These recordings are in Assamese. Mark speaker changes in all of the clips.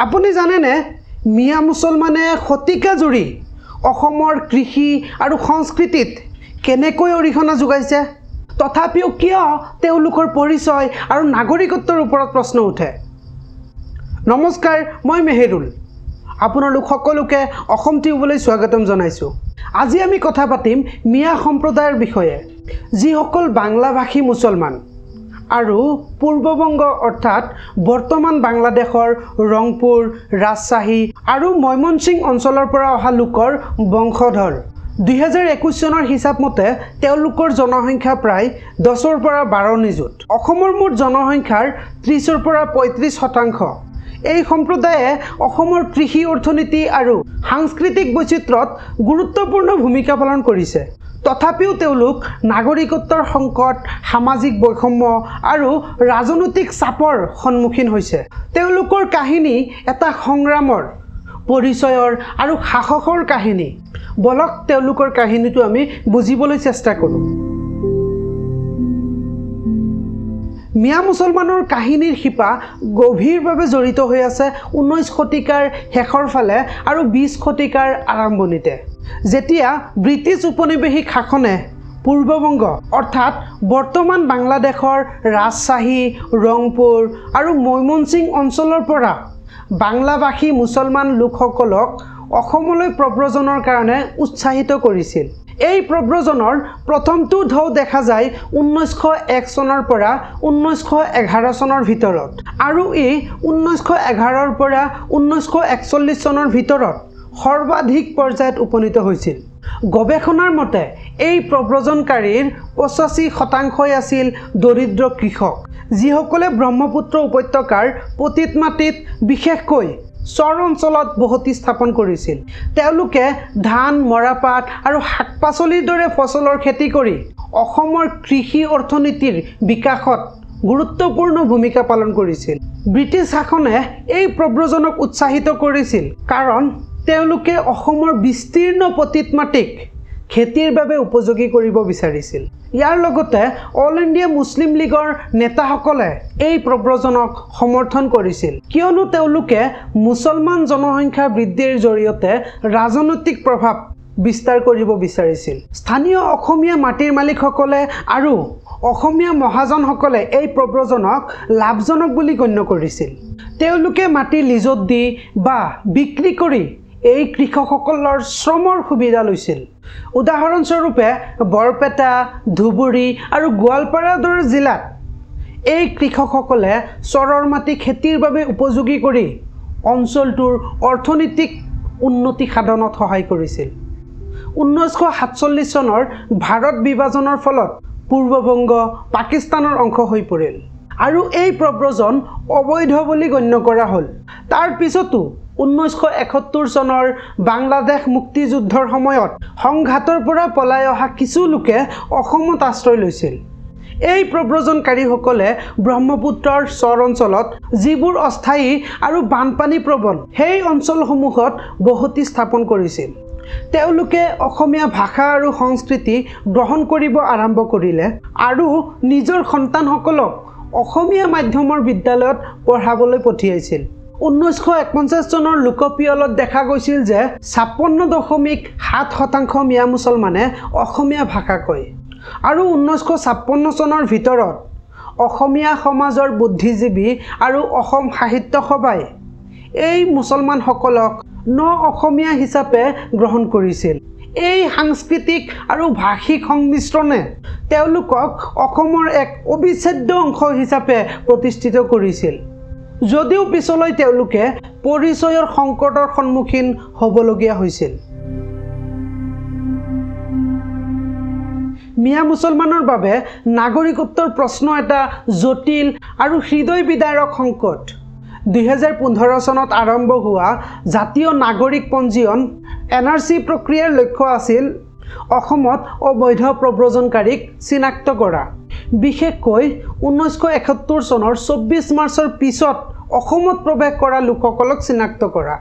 Speaker 1: আপুনি জানেনে মিয়া মুছলমানে শতিকা জুৰি অসমৰ কৃষি আৰু সংস্কৃতিত কেনেকৈ অৰিহণা যোগাইছে? তথাপিও কিয় তেওঁলোকৰ পৰিচয় আৰু নাগৰিকত্বৰ ওপৰত প্ৰশ্ন উঠে? নমস্কাৰ, মই মেহেৰুল, আপোনালোক সকলোকে অসম টিউবলৈ স্বাগতম জনাইছোঁ। আজি আমি কথা পাতিম মিয়া সম্প্ৰদায়ৰ বিষয়ে, যিসকল বাংলাভাষী মুছলমান আৰু পূৰ্ববংগ অৰ্থাৎ বৰ্তমান বাংলাদেশৰ ৰংপুৰ, ৰাজশ্বাহী আৰু ময়মনসিং অঞ্চলৰ পৰা অহা লোকৰ বংশধৰ। 2021 চনৰ হিচাপ মতে তেওঁলোকৰ জনসংখ্যা প্ৰায় 10ৰ পৰা 12 নিযুত। অসমৰ মুঠ জনসংখ্যাৰ 30ৰ পৰা 35%। এই সম্প্ৰদায়ে অসমৰ কৃষি অৰ্থনীতি আৰু সাংস্কৃতিক বৈচিত্ৰ্যত গুৰুত্বপূৰ্ণ ভূমিকা পালন কৰিছে। তথাপিও তেওঁলোক নাগৰিকত্বৰ সংকট, সামাজিক বৈষম্য আৰু ৰাজনৈতিক চাপৰ সন্মুখীন হৈছে। তেওঁলোকৰ কাহিনী এটা সংগ্ৰামৰ, পৰিচয়ৰ আৰু সাহসৰ কাহিনী। বলক তেওঁলোকৰ কাহিনীটো আমি বুজিবলৈ চেষ্টা কৰোঁ। মিয়া মুছলমানৰ কাহিনীৰ শিপা গভীৰভাৱে জড়িত হৈ আছে 19 শতিকাৰ শেষৰ ফালে আৰু 20 শতিকাৰ আৰম্ভণিতে, যেতিয়া ব্ৰিটিছ উপনিৱেশিক শাসনে পূৰ্ববংগ অৰ্থাৎ বৰ্তমান বাংলাদেশৰ ৰাজশ্বাহী, ৰংপুৰ আৰু ময়মনসিং অঞ্চলৰ পৰা বাংলাভাষী মুছলমান লোকসকলক অসমলৈ প্ৰব্ৰজনৰ কাৰণে উৎসাহিত কৰিছিল। এই প্ৰব্ৰজনৰ প্ৰথমটো ঢৌ দেখা যায় 1901 চনৰ পৰা 1911 চনৰ ভিতৰত আৰু ই 1911ৰ পৰা 1941 চনৰ ভিতৰত সৰ্বাধিক পৰ্যায়ত উপনীত হৈছিল। গৱেষণাৰ মতে এই প্ৰব্ৰজনকাৰীৰ 85%ই আছিল দৰিদ্ৰ কৃষক, যিসকলে ব্ৰহ্মপুত্ৰ উপত্যকাৰ পতিত মাটিত, বিশেষকৈ চৰ অঞ্চলত বসতি স্থাপন কৰিছিল। তেওঁলোকে ধান, মৰাপাট আৰু শাক পাচলিৰ দৰে ফচলৰ খেতি কৰি অসমৰ কৃষি অৰ্থনীতিৰ বিকাশত গুৰুত্বপূৰ্ণ ভূমিকা পালন কৰিছিল। ব্ৰিটিছ শাসনে এই প্ৰব্ৰজনক উৎসাহিত কৰিছিল, কাৰণ তেওঁলোকে অসমৰ বিস্তীৰ্ণ পতিত মাটিক খেতিৰ বাবে উপযোগী কৰিব বিচাৰিছিল। ইয়াৰ লগতে অল ইণ্ডিয়া মুছলিম লীগৰ নেতাসকলে এই প্ৰব্ৰজনক সমৰ্থন কৰিছিল, কিয়নো তেওঁলোকে মুছলমান জনসংখ্যা বৃদ্ধিৰ জৰিয়তে ৰাজনৈতিক প্ৰভাৱ বিস্তাৰ কৰিব বিচাৰিছিল। স্থানীয় অসমীয়া মাটিৰ মালিকসকলে আৰু অসমীয়া মহাজনসকলে এই প্ৰব্ৰজনক লাভজনক বুলি গণ্য কৰিছিল। তেওঁলোকে মাটি লিজত দি বা বিক্ৰী কৰি এই কৃষকসকলৰ শ্ৰমৰ সুবিধা লৈছিল। উদাহৰণস্বৰূপে বৰপেটা, ধুবুৰী আৰু গোৱালপাৰাৰ দৰে জিলাত এই কৃষকসকলে চৰৰ মাটি খেতিৰ বাবে উপযোগী কৰি অঞ্চলটোৰ অৰ্থনৈতিক উন্নতি সাধনত সহায় কৰিছিল। 1947 চনৰ ভাৰত বিভাজনৰ ফলত পূৰ্ববংগ পাকিস্তানৰ অংশ হৈ পৰিল আৰু এই প্ৰব্ৰজন অবৈধ বুলি গণ্য কৰা হ'ল। তাৰ পিছতো 1971 চনৰ বাংলাদেশ মুক্তিযুদ্ধৰ সময়ত সংঘাতৰ পৰা পলাই অহা কিছু লোকে অসমত আশ্ৰয় লৈছিল। এই প্ৰব্ৰজনকাৰীসকলে ব্ৰহ্মপুত্ৰৰ চৰ অঞ্চলত, যিবোৰ অস্থায়ী আৰু বানপানী প্ৰৱণ, সেই অঞ্চলসমূহত বসতি স্থাপন কৰিছিল। তেওঁলোকে অসমীয়া ভাষা আৰু সংস্কৃতি গ্ৰহণ কৰিব আৰম্ভ কৰিলে আৰু নিজৰ সন্তানসকলক অসমীয়া মাধ্যমৰ বিদ্যালয়ত পঢ়াবলৈ পঠিয়াইছিল। 1951 চনৰ লোকপিয়লত দেখা গৈছিল যে 56.7% মিয়া মুছলমানে অসমীয়া ভাষা কয় আৰু 1956 চনৰ ভিতৰত অসমীয়া সমাজৰ বুদ্ধিজীৱী আৰু অসম সাহিত্য সভাই এই মুছলমানসকলক ন অসমীয়া হিচাপে গ্ৰহণ কৰিছিল। এই সাংস্কৃতিক আৰু ভাষিক সংমিশ্ৰণে তেওঁলোকক অসমৰ এক অবিচ্ছেদ্য অংশ হিচাপে প্ৰতিষ্ঠিত কৰিছিল, যদিও পিছলৈ তেওঁলোকে পৰিচয়ৰ সংকটৰ সন্মুখীন হ'বলগীয়া হৈছিল। মিয়া মুছলমানৰ বাবে নাগৰিকত্বৰ প্ৰশ্ন এটা জটিল আৰু হৃদয় বিদাৰক সংকট। 2015 চনত আৰম্ভ হোৱা জাতীয় নাগৰিক পঞ্জীয়ন NRC প্ৰক্ৰিয়াৰ লক্ষ্য আছিল অসমত অবৈধ প্ৰব্ৰজনকাৰীক চিনাক্ত কৰা। বিশেষকৈ 1971 চনৰ 24 মাৰ্চৰ পিছত অসমত প্ৰৱেশ কৰা লোকসকলক চিনাক্ত কৰা।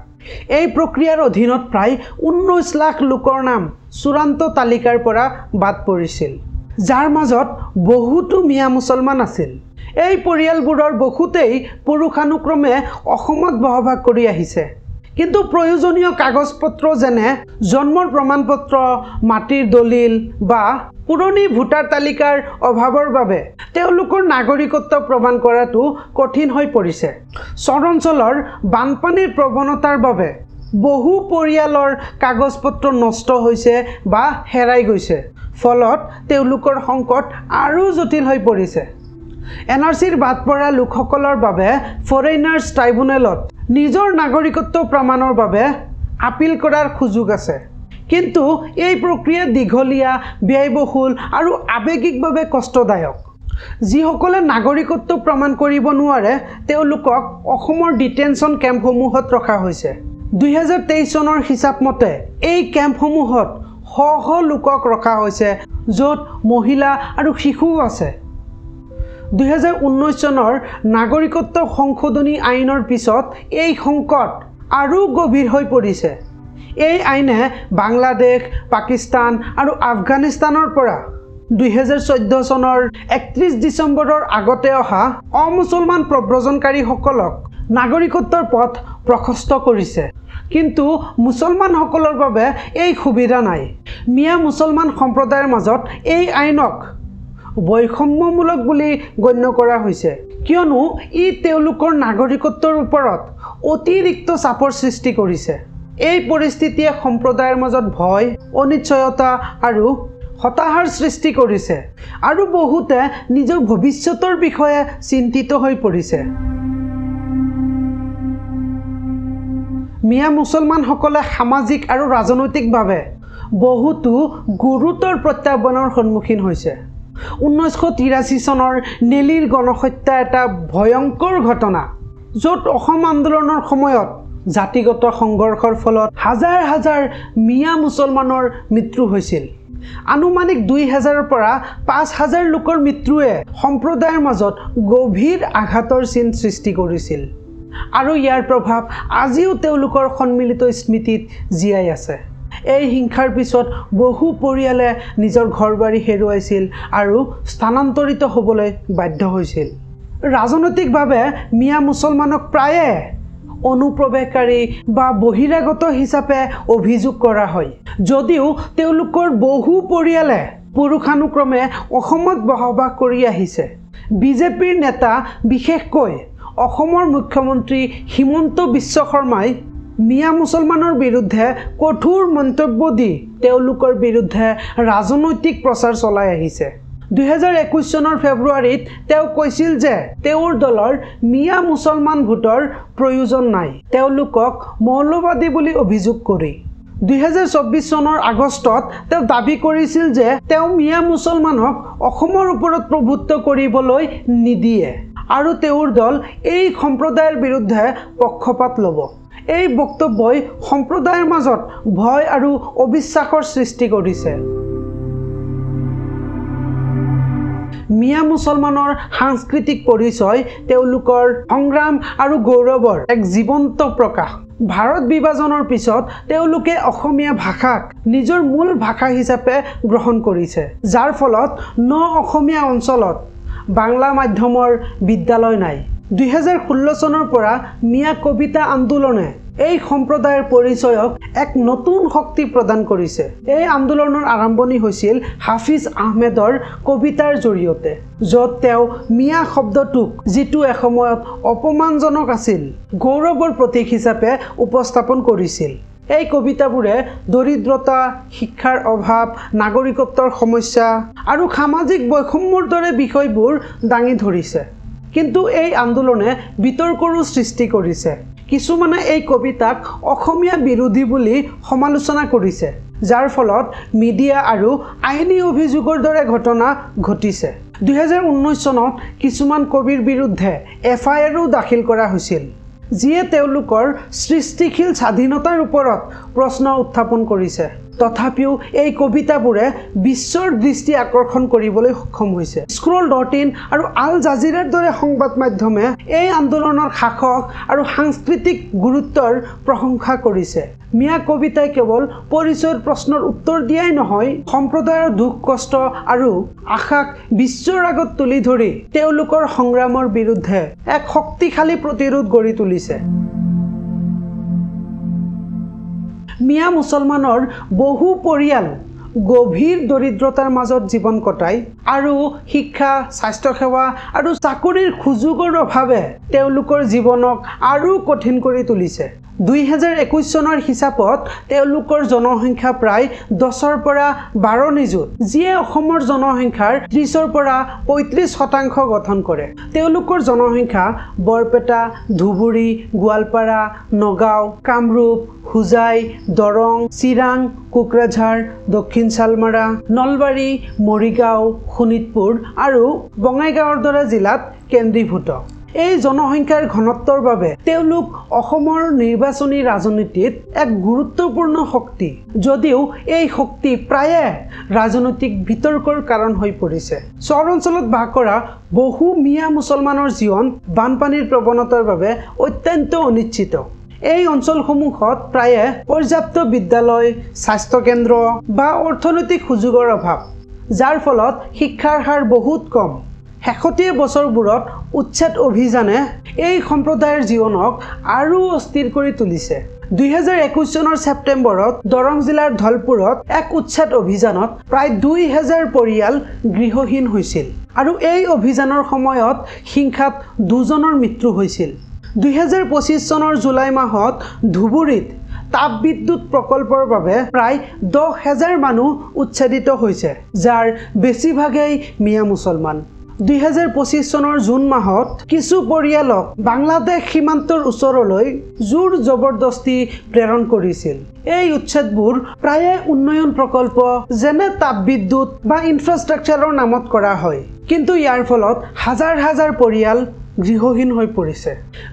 Speaker 1: এই প্ৰক্ৰিয়াৰ অধীনত প্ৰায় 19 লাখ লোকৰ নাম চূড়ান্ত তালিকাৰ পৰা বাদ পৰিছিল, যাৰ মাজত বহুতো মিয়া মুছলমান আছিল। এই পৰিয়ালবোৰৰ বহুতেই পুৰুষানুক্ৰমে অসমত বসবাস কৰি আহিছে, কিন্তু প্ৰয়োজনীয় কাগজ পত্ৰ যেনে জন্মৰ প্ৰমাণপত্ৰ, মাটিৰ দলিল বা পুৰণি ভোটাৰ তালিকাৰ অভাৱৰ বাবে তেওঁলোকৰ নাগৰিকত্ব প্ৰমাণ কৰাটো কঠিন হৈ পৰিছে। চৰ অঞ্চলৰ বানপানীৰ প্ৰৱণতাৰ বাবে বহু পৰিয়ালৰ কাগজ পত্ৰ নষ্ট হৈছে বা হেৰাই গৈছে, ফলত তেওঁলোকৰ সংকট আৰু জটিল হৈ পৰিছে। এন আৰ চিৰ বাদ পৰা লোকসকলৰ বাবে ফৰেইনাৰ্ছ ট্ৰাইব্যুনেলত নিজৰ নাগৰিকত্ব প্ৰমাণৰ বাবে আপিল কৰাৰ সুযোগ আছে, কিন্তু এই প্ৰক্ৰিয়া দীঘলীয়া, ব্যয়বহুল আৰু আৱেগিকভাৱে কষ্টদায়ক। যিসকলে নাগৰিকত্ব প্ৰমাণ কৰিব নোৱাৰে তেওঁলোকক অসমৰ ডিটেনশ্যন কেম্পসমূহত ৰখা হৈছে। 2023 চনৰ হিচাপ মতে এই কেম্পসমূহত শ শ লোকক ৰখা হৈছে, য'ত মহিলা আৰু শিশুও আছে। 2019 চনৰ নাগৰিকত্ব সংশোধনী আইনৰ পিছত এই সংকট আৰু গভীৰ হৈ পৰিছে। এই আইনে বাংলাদেশ, পাকিস্তান আৰু আফগানিস্তানৰ পৰা 2014 চনৰ 31 ডিচেম্বৰৰ আগতে অহা অমুছলমান প্ৰব্ৰজনকাৰীসকলক নাগৰিকত্বৰ পথ প্ৰশস্ত কৰিছে, কিন্তু মুছলমানসকলৰ বাবে এই সুবিধা নাই। মিয়া মুছলমান সম্প্ৰদায়ৰ মাজত এই আইনক বৈষম্যমূলক বুলি গণ্য কৰা হৈছে, কিয়নো ই তেওঁলোকৰ নাগৰিকত্বৰ ওপৰত অতিৰিক্ত চাপৰ সৃষ্টি কৰিছে। এই পৰিস্থিতিয়ে সম্প্ৰদায়ৰ মাজত ভয়, অনিশ্চয়তা আৰু হতাশাৰ সৃষ্টি কৰিছে আৰু বহুতে নিজৰ ভৱিষ্যতৰ বিষয়ে চিন্তিত হৈ পৰিছে। মিয়া মুছলমানসকলে সামাজিক আৰু ৰাজনৈতিকভাৱে বহুতো গুৰুতৰ প্ৰত্যাহ্বানৰ সন্মুখীন হৈছে। 1983 চনৰ নেলিৰ গণহত্যা এটা ভয়ংকৰ ঘটনা, য'ত অসম আন্দোলনৰ সময়ত জাতিগত সংঘৰ্ষৰ ফলত হাজাৰ হাজাৰ মিয়া মুছলমানৰ মৃত্যু হৈছিল। আনুমানিক 2000ৰ পৰা 5000 লোকৰ মৃত্যুৱে সম্প্ৰদায়ৰ মাজত গভীৰ আঘাতৰ চিন সৃষ্টি কৰিছিল আৰু ইয়াৰ প্ৰভাৱ আজিও তেওঁলোকৰ সন্মিলিত স্মৃতিত জীয়াই আছে। এই হিংসাৰ পিছত বহু পৰিয়ালে নিজৰ ঘৰ বাৰী হেৰুৱাইছিল আৰু স্থানান্তৰিত হ'বলৈ বাধ্য হৈছিল। ৰাজনৈতিকভাৱে মিয়া মুছলমানক প্ৰায়ে অনুপ্ৰৱেশকাৰী বা বহিৰাগত হিচাপে অভিযোগ কৰা হয়, যদিও তেওঁলোকৰ বহু পৰিয়ালে পুৰুষানুক্ৰমে অসমত বসবাস কৰি আহিছে। বিজেপিৰ নেতা, বিশেষকৈ অসমৰ মুখ্যমন্ত্ৰী হিমন্ত বিশ্ব শৰ্মাই মিয়া মুছলমানৰ বিৰুদ্ধে কঠোৰ মন্তব্য দি তেওঁলোকৰ বিৰুদ্ধে ৰাজনৈতিক প্ৰচাৰ চলাই আহিছে। 2021 চনৰ ফেব্ৰুৱাৰীত তেওঁ কৈছিল যে তেওঁৰ দলৰ মিয়া মুছলমান ভোটৰ প্ৰয়োজন নাই, তেওঁলোকক মৌলবাদী বুলি অভিযোগ কৰি। 2024 চনৰ আগষ্টত তেওঁ দাবী কৰিছিল যে তেওঁ মিয়া মুছলমানক অসমৰ ওপৰত প্ৰভুত্ব কৰিবলৈ নিদিয়ে আৰু তেওঁৰ দল এই সম্প্ৰদায়ৰ বিৰুদ্ধে পক্ষপাত ল'ব। এই বক্তব্যই সম্প্ৰদায়ৰ মাজত ভয় আৰু অবিশ্বাসৰ সৃষ্টি কৰিছে। মিয়া মুছলমানৰ সাংস্কৃতিক পৰিচয় তেওঁলোকৰ সংগ্ৰাম আৰু গৌৰৱৰ এক জীৱন্ত প্ৰকাশ। ভাৰত বিভাজনৰ পিছত তেওঁলোকে অসমীয়া ভাষাক নিজৰ মূল ভাষা হিচাপে গ্ৰহণ কৰিছে, যাৰ ফলত ন অসমীয়া অঞ্চলত বাংলা মাধ্যমৰ বিদ্যালয় নাই। 2016 চনৰ পৰা মিয়া কবিতা আন্দোলনে এই সম্প্ৰদায়ৰ পৰিচয়ক এক নতুন শক্তি প্ৰদান কৰিছে। এই আন্দোলনৰ আৰম্ভণি হৈছিল হাফিজ আহমেদৰ কবিতাৰ জৰিয়তে, য'ত তেওঁ মিয়া শব্দটোক, যিটো এসময়ত অপমানজনক আছিল, গৌৰৱৰ প্ৰতীক হিচাপে উপস্থাপন কৰিছিল। এই কবিতাবোৰে দৰিদ্ৰতা, শিক্ষাৰ অভাৱ, নাগৰিকত্বৰ সমস্যা আৰু সামাজিক বৈষম্যৰ দৰে বিষয়বোৰ দাঙি ধৰিছে। কিন্তু এই আন্দোলনে বিতৰ্কৰো সৃষ্টি কৰিছে। কিছুমানে এই কবিতাক অসমীয়া বিৰোধী বুলি সমালোচনা কৰিছে, যাৰ ফলত মিডিয়া আৰু আইনী অভিযোগৰ দৰে ঘটনা ঘটিছে। 2019 চনত কিছুমান কবিৰ বিৰুদ্ধে এফ আই আৰো দাখিল কৰা হৈছিল, যিয়ে তেওঁলোকৰ সৃষ্টিশীল স্বাধীনতাৰ ওপৰত প্ৰশ্ন উত্থাপন কৰিছে। তথাপিও এই কবিতাবোৰে বিশ্বৰ দৃষ্টি আকৰ্ষণ কৰিবলৈ সক্ষম হৈছে। Scroll.in আৰু আল জাজিৰাৰ দৰে সংবাদ মাধ্যমে এই আন্দোলনৰ শাসক আৰু সাংস্কৃতিক গুৰুত্বৰ প্ৰশংসা কৰিছে। মিয়া কবিতাই কেৱল পৰিচয়ৰ প্ৰশ্নৰ উত্তৰ দিয়াই নহয়, সম্প্ৰদায়ৰ দুখ কষ্ট আৰু আশাক বিশ্বৰ আগত তুলি ধৰি তেওঁলোকৰ সংগ্ৰামৰ বিৰুদ্ধে এক শক্তিশালী প্ৰতিৰোধ গঢ়ি তুলিছে। মিয়া মুছলমানৰ বহু পৰিয়াল গভীৰ দৰিদ্ৰতাৰ মাজত জীৱন কটায় আৰু শিক্ষা, স্বাস্থ্যসেৱা আৰু চাকৰিৰ সুযোগৰ অভাৱে তেওঁলোকৰ জীৱনক আৰু কঠিন কৰি তুলিছে। 2021 চনৰ হিচাপত তেওঁলোকৰ জনসংখ্যা প্ৰায় 10ৰ পৰা 12 নিযুত, যিয়ে অসমৰ জনসংখ্যাৰ 30ৰ পৰা 35% গঠন কৰে। তেওঁলোকৰ জনসংখ্যা বৰপেটা, ধুবুৰী, গোৱালপাৰা, নগাঁও, কামৰূপ, হোজাই, দৰং, চিৰাং, কোকৰাঝাৰ, দক্ষিণ শালমাৰা, নলবাৰী, মৰিগাঁও, শোণিতপুৰ আৰু বঙাইগাঁৱৰ দৰে জিলাত কেন্দ্ৰীভূত। এই জনসংখ্যাৰ ঘনত্বৰ বাবে তেওঁলোক অসমৰ নিৰ্বাচনী ৰাজনীতিত এক গুৰুত্বপূৰ্ণ শক্তি, যদিও এই শক্তি প্ৰায়ে ৰাজনৈতিক বিতৰ্কৰ কাৰণ হৈ পৰিছে। চৰ অঞ্চলত বাস কৰা বহু মিয়া মুছলমানৰ জীৱন বানপানীৰ প্ৰৱণতাৰ বাবে অত্যন্ত অনিশ্চিত। এই অঞ্চলসমূহত প্ৰায়ে পৰ্যাপ্ত বিদ্যালয়, স্বাস্থ্যকেন্দ্ৰ বা অৰ্থনৈতিক সুযোগৰ অভাৱ, যাৰ ফলত শিক্ষাৰ হাৰ বহুত কম। শেহতীয়া বছৰবোৰত উচ্ছেদ অভিযানে এই সম্প্ৰদায়ৰ জীৱনক আৰু অস্থিৰ কৰি তুলিছে। 2021 চনৰ ছেপ্টেম্বৰত দৰং জিলাৰ ধলপুৰত এক উচ্ছেদ অভিযানত প্ৰায় 2000 পৰিয়াল গৃহহীন হৈছিল আৰু এই অভিযানৰ সময়ত হিংসাত 2জনৰ মৃত্যু হৈছিল। 2025 চনৰ জুলাই মাহত ধুবুৰীত তাপবিদ্যুৎ প্ৰকল্পৰ বাবে প্ৰায় 10,000 মানুহ উচ্ছেদিত হৈছে, যাৰ বেছিভাগেই মিয়া মুছলমান। 2025 চনৰ জুন মাহত কিছু পৰিয়ালক বাংলাদেশ সীমান্তৰ ওচৰলৈ জোৰ জবৰদস্তি প্ৰেৰণ কৰিছিল। এই উচ্ছেদবোৰ প্ৰায়ে উন্নয়ন প্ৰকল্প যেনে তাপবিদ্যুৎ বা ইনফ্ৰাষ্ট্ৰাকচাৰৰ নামত কৰা হয়, কিন্তু ইয়াৰ ফলত হাজাৰ হাজাৰ পৰিয়াল গৃহহীন হৈ পৰিছে।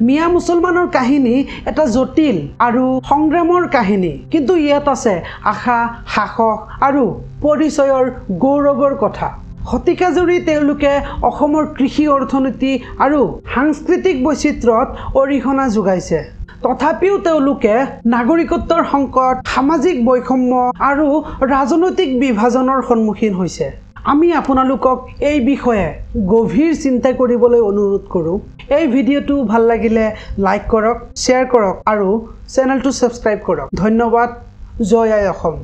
Speaker 1: মিয়া মুছলমানৰ কাহিনী এটা জটিল আৰু সংগ্ৰামৰ কাহিনী, কিন্তু ইয়াত আছে আশা, সাহস আৰু পৰিচয়ৰ গৌৰৱৰ কথা। শতিকাজুৰি তেওঁলোকে অসমৰ কৃষি অৰ্থনীতি আৰু সাংস্কৃতিক বৈচিত্ৰ্যত অৰিহণা যোগাইছে। তথাপিও তেওঁলোকে নাগৰিকত্বৰ সংকট, সামাজিক বৈষম্য আৰু ৰাজনৈতিক বিভাজনৰ সন্মুখীন হৈছে। আমি আপোনালোকক এই বিষয়ে গভীৰ চিন্তা কৰিবলৈ অনুৰোধ কৰোঁ। এই ভিডিঅ'টো ভাল লাগিলে লাইক কৰক, শ্বেয়াৰ কৰক আৰু চেনেলটো ছাবস্ক্ৰাইব কৰক। ধন্যবাদ। জয় আই অসম।